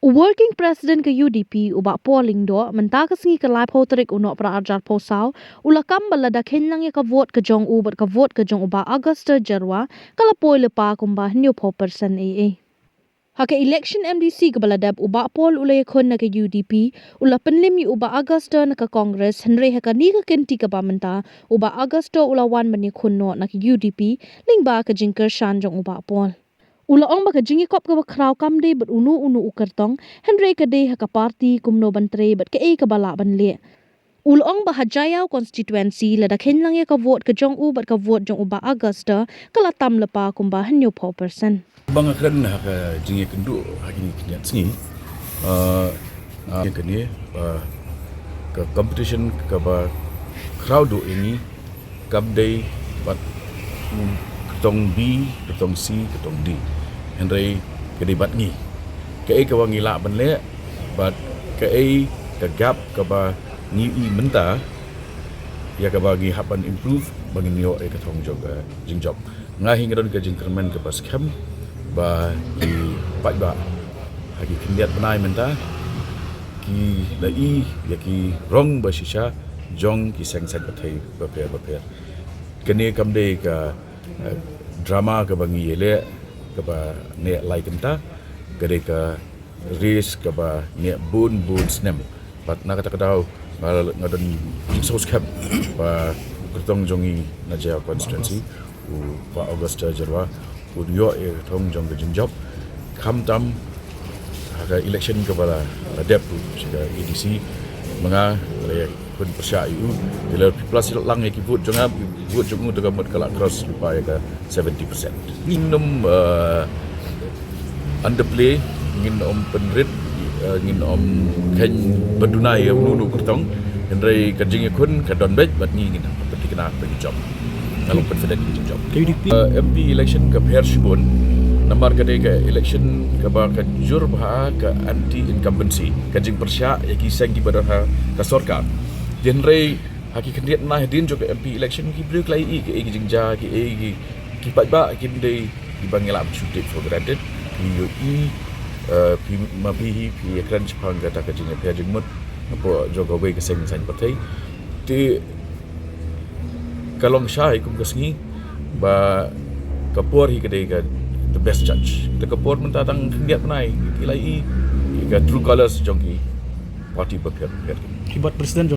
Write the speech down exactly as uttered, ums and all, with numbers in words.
Working President ka U D P u Bah Paul Lyngdoh mynta ka sngi ka laiphew tarik u Nohprah arhajar arphew saw u la kam ba lada kheiñ lang ïa ka vote ka jong u bad ka vote ka jong u Bah Auguste Jyrwa ka la poi lypa kumba hynñiewphew percent ei ei. Ha ka election M D C kaba la dep u Bah Paul u la ïakhun na ka U D P, u la pynlim ïa u Bah Auguste na ka Congress, hynrei ha kane ka kynti kaba mynta u Bah Auguste u la wan ban ïakhun noh na ka U D P lyngba ka jingkyrshan jong u Bah Paul. U la ong ba ka jingïakop kaba khraw kam dei bad uno uno u kyrtong, hynrei ka dei ha ka party kumno ban trei bad kaei kaba lah ban leh. U la ong ba ha Jaïaw constituency lada kheiñ lang ïa ka vote ka jong u bad ka vote jong u Bah Auguste ka la tam lypa kumba hynñiewphew percent. Ba nga kren ha ka jingïakynduh ha kine ki khyndiat sngi, ah, ah, kane, ah, ka competition kaba khraw duh ïa ngi kam dei bad, mm, kyrtong B, kyrtong C, kyrtong D. Hynrei ka dei bad ngi. Kaei kaba ngi lah ban leh bad kaei ka gap kaba ngi i mynta, ïa kaba ngi hap ban improve ba ngin ïoh ïa ka thong jong ka jingjop. Nga hi nga don ka jingkyrmen kaba skhem ba ki paidbah ha ki khyndiat bnai mynta ki la i ïa ki rong ba shisha jong ki seng saiñ pyrthei bapher bapher. Kane kam dei ka, eh, drama kaba ngi ïaleh kaba neh lai kynta, ka dei ka race kaba neh bun bun snem. Bad na kata ka daw nga, nga don jingsaw skhem ba u kyrtong jong ngi na Jaïaw constituency u Bah Auguste Jyrwa un ïoh ïa ka thong jong ka jingjop. Khamtam ha ka election kaba la, la dep ruh sha ka A D C, ma nga la ïakhun pyrshah ïa u. Te lada phi plus lang ïa ki vote jong nga, vote jong u te ka mut ka la cross lypa ïa ka seventy percent. Ngin ym, eh, underplay, ngin ym pynrit, eh, ngin ym kheiñ ba duna ïa uno uno u kyrtong. Hynrei ka jingïakhun ka don beit bad ngi ngin pynthikna ba ngi jop. Nga long confident ngi jop. Ka U D P. Eh, M P election ka pher shibun namar ka dei ka election kaba ka jur bha ka anti incumbency, ka jingpyrshah ïa ki seng kiba don ha ka sorkar. Hynrei ha ki khyndiat bnai hadien jong ka M P election ki briew ki la ïohi kaei ki jingjia, kaei ki, ki paidbah kim dei kiba ngi lah ban shu take for granted. Ki ïohi, eh, phi, ma phi hi phi ïakren shaphang kata ka jingïapher jingmut hapoh jong kawei ka seng saiñ pyrthei. Te ka long shai kum ka sngi ba ka por hi ka dei ka the best judge. Te ka por mynta tang khyndiat bnai ki la ïohi ka true colours jong ki party bapher bapher. Ki bat president